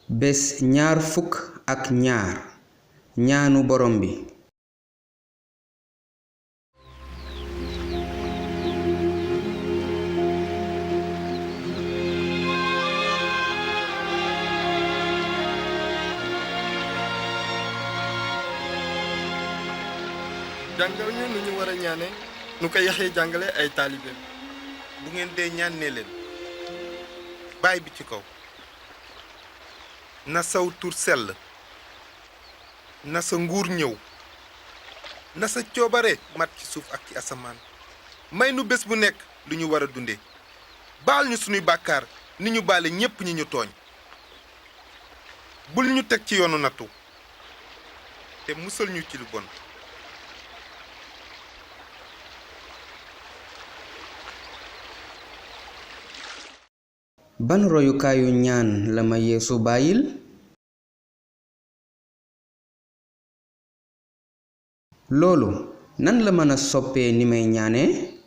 bés ñaar fukk ak ñaar ñaanu borom bi. jàngal ñu nu ñu war a ñaane nu ko Yaxya jàngale ay taalibeem. bu ngeen dee ñaan ne leen baay bi ci kaw na saw tur sell na sa nguur ñëw na sa coobare mat ci suuf ak ci asamaan may nu bés bu nekk lu ñu war a dunde baal ñu sunuy bàkkaar ni ñu baale ñépp ñi ñu tooñ bul ñu teg ci yoonu nattu te musal ñu ci lu bon. ban royukaayu ñaan la ma Yeesu bàyyil? loolu nan la mën a soppee ni may ñaanee?